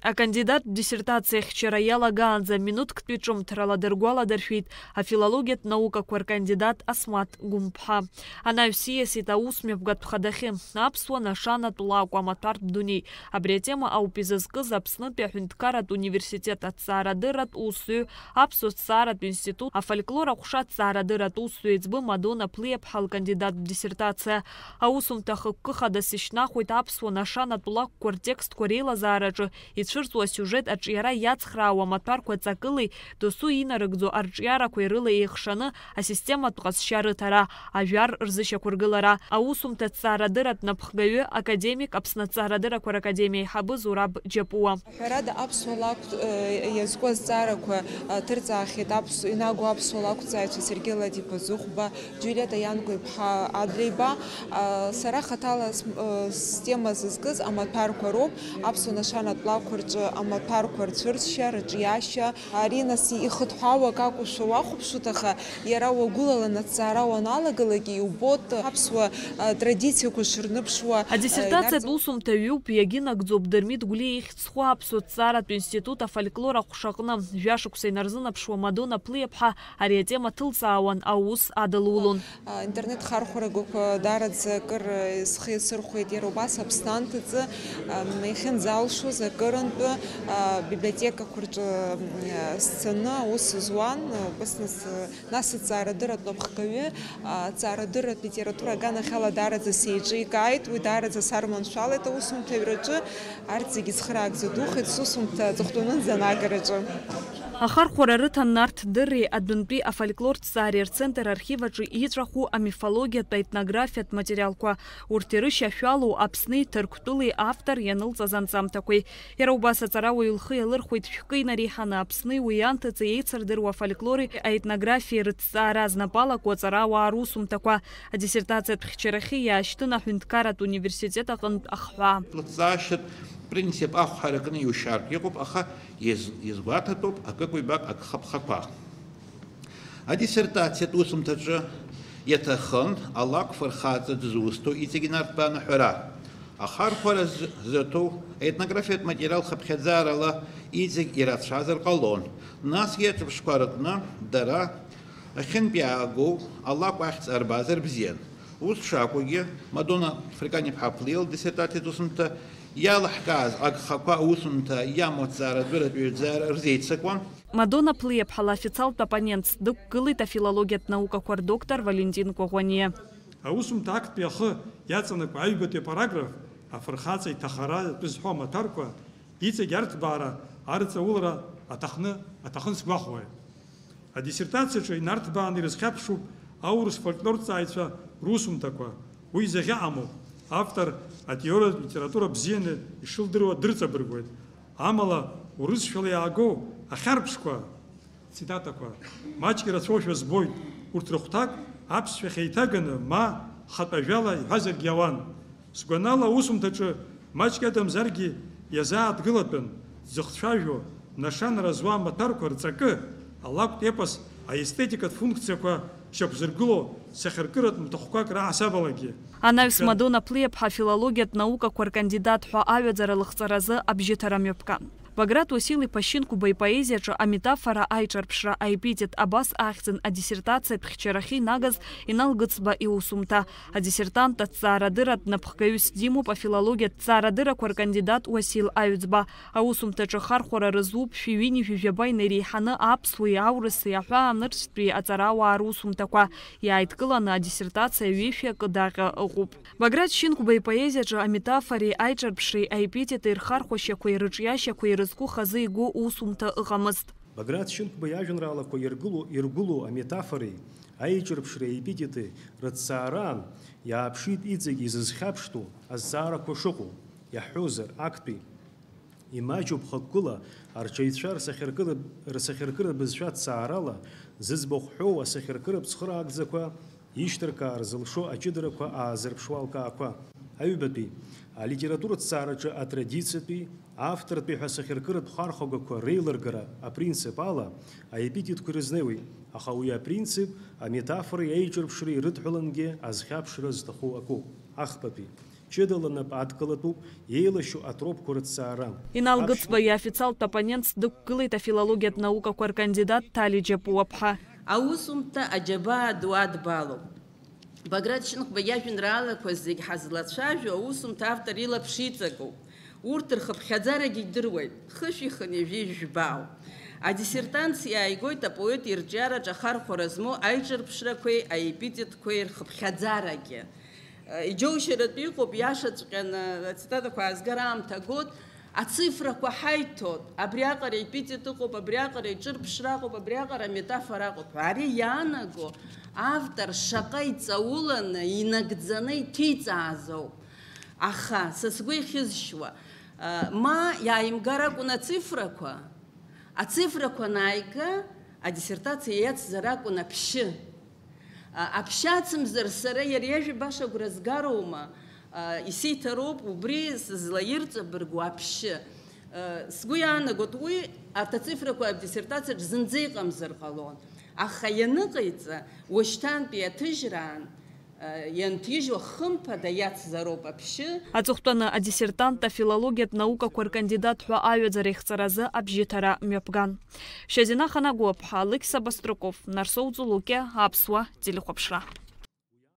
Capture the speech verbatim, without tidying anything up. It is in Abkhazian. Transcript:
Акандидаттә диссертациа ахьчара иалагаанӡа минуҭктәи ҿымҭрала дыргәаладыршәеит афилологиатә наукақәа ркандидат Асмаҭ Гәымԥҳа. Анаҩс ииасит аусмҩаԥгатә хадахьы, аԥсуа нашанатә лакәу амаҭәартә дунеи. Абри атема ауп изызкыз Аԥснытәи аҳәынҭқарратә университет аҭҵаарадырратә усзуҩ, аԥсуа ҭҵааратә институт афольклор аҟәша аҭҵаарадырратә усзуҩ еиҵбы Мадона Плиаԥҳа лкандидаттә диссертациа. Аусумҭа хықәкы хадас ишьҭнахуеит аԥсуа нашанатә лакәқәа ртекстқәа реилазаараҿы ицәырҵуа асиужет аҿиара иацхраауа амаҭәарқәа ҵакылеи досу инарыгӡо арҿиарақәеи рыла еихшаны асистематә ҟазшьа рыҭара, ажәар рзышьақәыргылара. Аусумҭа ҭҵаарадырратә напхгаҩы, академик, Аԥсны аҭҵаарадыррақәа ракадемиа аиҳабы Зураб Џьапуа. Ҳәарада, аԥсуа лакә, э, иазку азҵаарақәа, э, ҭырҵаахьеит аԥс-, инагоу аԥсуа лакәҵааҩцәа Сергеи Ладиба Зыхәба, Џьулиета Ианго-иԥҳа Адлеиба. Э, сара хаҭала с-, э, система зызкыз амаҭәарқәа роуп, аԥсуа нашанатә лакәқәа рҿы амаҭәарқәа рцәырҵшьа, рыҿиашьа. Ари, нас, ихыҭҳәаау акы акәушәа уахәаԥшуеит, аха иара уагәылалан аҭҵаара уаналагалак, иубоит аԥсуа, э, традициақәа шырныԥшуа, э, Адиссертациатә инарҵ- усумҭа ҩуп, иагьынагӡоуп Дырмит Гәлиа ихьӡ зху аԥсуа ҭҵааратә институт афольклор аҟәша аҟны. Жәашықәса инарзынаԥшуа Мадона Плиаԥҳа ари атема ҭылҵаауан, аус адылулон. А, интернет хархәарагақәа даараӡа акыр, а, схы иасырхәеит, иара убас Аԥсны анҭыҵы, ам, иахьынӡалшоз акырынтә, а, библиотекақәа рҿы, м, а, сцаны аус зуан, а, убас нас, а, нас аҭҵаарадырратә напхгаҩы, а, аҭҵаарадырратә литература аганахьала даараӡа сеиҿикааит, уи даараӡа сарманшәалеит аусумҭаҩраҿы, арҭ зегьы цхыраагӡа духеит сусумҭа аҵыхәтәанынӡа анагараҿы. Ахархәара рыҭан Нарҭ Дырреи адәынтәи афольклорҭҵаареи рцентр архив аҿы иҵәаху амифологиатә, аетнографиатә материалқәа, урҭ ирышьашәалоу Аԥсни Ҭырқәтәылеи автор ианылҵаз анҵамҭақәеи. Иара убас аҵарауаҩ лхы иалырхуеит шәкы инареиҳаны Аԥсни уи анҭыҵи еицырдыруа афольклори аетнографиеи рыҭҵаара знапы алаку аҵарауаа русумҭақәа. Адиссертациатә хьчарахьы иаашьҭын аҳәынҭқарратә университет аҟынтә ахҳәаа. Лыҭҵаашьатә принцип ахәҳара кны иушьартә иҟоуп, аха Иаз-, иазгәаҭатәуп акык-ҩбак агхаԥхақәа. Адиссертациатә усумҭаҿы иаҭахын алакә фырхаҵа дызусҭоу иҵегь инарҭбааны аҳәара. Ахархәара з-, зыҭоу аетнографиатә материал хыԥхьаӡарала иҵегь ирацәазар ҟалон. Насгьы аҿырԥштәқәа рыҟны дара ахьынтә иаагоу алакә ахьӡ арбазар бзиан. Ус шакәугьы, Мадона Фрикан-иԥҳа Плиа лдиссертациатә усумҭа иалаҳкааз агхақәа аусумҭа иамоу аҭҵаарадырратә ҩаӡара рзеиццакуан. Мадона Плиаԥҳа лофициалтә оппонентс дықәгылеит афилологиатә наукақәа рдоктор Валентин Коӷониа. Аусумҭа актәи ахы иаҵанакуа аҩбатәи апараграф, афырхаҵа иҭахара атәы зҳәо амаҭәарқәа, иҵегь арҭбаара, арҵаулара аҭахны, аҭахын сгәахәуеит. Адиссертациаҿы инарҭбааны ирызхьаԥшуп аурыс фольклорҭҵааҩцәа русумҭақәа. Уи зехьаҟамоуп. Автор атеориатә литература бзианы ишылдыруа дырҵабыргуеит. Амала, урысшәала иаагоу ахьарԥшқәа, цитатақәа, маҷк ирацәоушәа збоит. Урҭ рыхәҭак аԥсшәахь еиҭаганы, ма хатә ажәала иҳәазаргьы ауан. Сгәанала, аусумҭаҿы маҷк иадамзаргьы иазааҭгылатәын, дзыхцәажәо, нашанара зуа амаҭәарқәа рҵакы, алакәтә епос аестетикатә функциақәа шьақәзыргыло сахьаркыратә маҭәахәқәак раҳасабалагьы. Анаҩс Мадона Плиаԥҳа афилологиатә наукақәа ркандидат ҳәа аҩаӡара лыхҵаразы абжьыҭара мҩаԥган. Баграт Уасил-иԥа Шьынқәба ипоезиаҿы аметафора, аиҿарԥшра, аепитет абас ахьӡын адиссертациатә хьчарахьы инагаз Инал Гыцба иусумҭа. Адиссертант аҭҵаарадырратә напхгаҩыс димоуп афилологиатә ҭҵаарадыррақәа ркандидат Уасил Аҩӡба. Аусумҭаҿы ахархәара рызуп шәи ҩынҩажәи жәаба инареиҳаны аԥсуеи аурысеи аҳәаанырцәтәи аҵарауаа русумҭақәа. Иааидкыланы адиссертациа ҩышәи акы даҟьа ыҟоуп. Баграт Шьынқәба ипоезиаҿы аметафореи аиҿарԥшреи аепитети рхархәашьақәеи рыҿиашьақәеи ирызку хазы игәы усумҭа ыҟамызт. Баграт Шьынқәба иажәеинраалақәа иргыло, иргәылоу аметафореи аиҿырԥшреи аепитети рыҭҵаараан иааԥшит иҵегь изызхьаԥштәу азҵаарақәа шыҟоу, иаҳҳәозар, актәи имаҷуп хықәкыла арҽеицәа рсахьаркыра-, рсахьаркыратә бызшәа ҭҵаарала зыӡбахә ҳәоу асахьаркыратә цхыраагӡақәа ишьҭыркаар зылшо аҷыдарақәа аазырԥшуа алкаақәа. Аҩбатәи, алитератураҭҵаараҿы атрадициатәи, автортәи ҳәа асахьаркыратә хархәагақәа реилыргара апринцип ала аепитетқәа ирызнеиуеит, аха уи апринцип аметафореи аиҿырԥшреи ирыдҳәалангьы азхьаԥшра зҭаху акоуп. Ахԥатәи, Ҷыдала нап адкылатәуп еилашәу атропқәа рыҭҵаара. Инал Гыцба иофициалтә оппонентс дықәгылеит афилологиатә наукақәа ркандидат Ҭали Џьапуаԥҳа. Аусумҭа аџьабаа ду адбалоуп. Баграт Шьынқәба иажәеинраалақәа зегь ҳазлацәажәо аусумҭа автор илаԥш иҵагоуп. Урҭ рхыԥхьаӡарагьы идыруеит, хышәихын ҩажәи жәбаау. Адиссертациа ааигоит апоет ирҿиараҿы ахархәара змоу аиҿырԥшрақәеи аепитетқәеи рхыԥхьаӡарагьы. Иџьоушьаратә иҟоуп, иашаҵәҟьаны ацитатақәа аазгар аамҭа гот, ацифрақәа ҳаиҭот, абриаҟара епитет ыҟоуп, абриаҟара иҿырԥшра ыҟоуп, абриаҟара аметафора ыҟоуп ҳәа. Ари иаанаго автор шаҟа иҵауланы, инагӡаны иҭиҵаазоуп. Аха, са сгәы ихьызшьуа, ма иааимгар акәын ацифрақәа, ацифрақәа анааига, адиссертациа иацзар акәын аԥшьы. Аԥшьа ацымзар сара иара иажәа баша агәра згароума, исиҭароуп убри сызлаирҵабыргуа аԥшьы. Сгәы иаанагоит уи арҭ ацифрақәа адиссертациаҿ зынӡа иҟамзар ҟалон. Аха ианыҟаиҵа, уашьҭантәи аҭыжьраан, ианҭижьуа хымԥада иацзароуп аԥшьы. Аҵыхәтәаны адиссертант афилологиатә наукақәа ркандидат ҳәа аҩаӡара ихҵаразы абжьыҭара мҩаԥган. Шьазина Ханагәыаԥҳа, Алықьса Баструков, Нарсоу Ҵулукьа, Аԥсуа телехәаԥшра.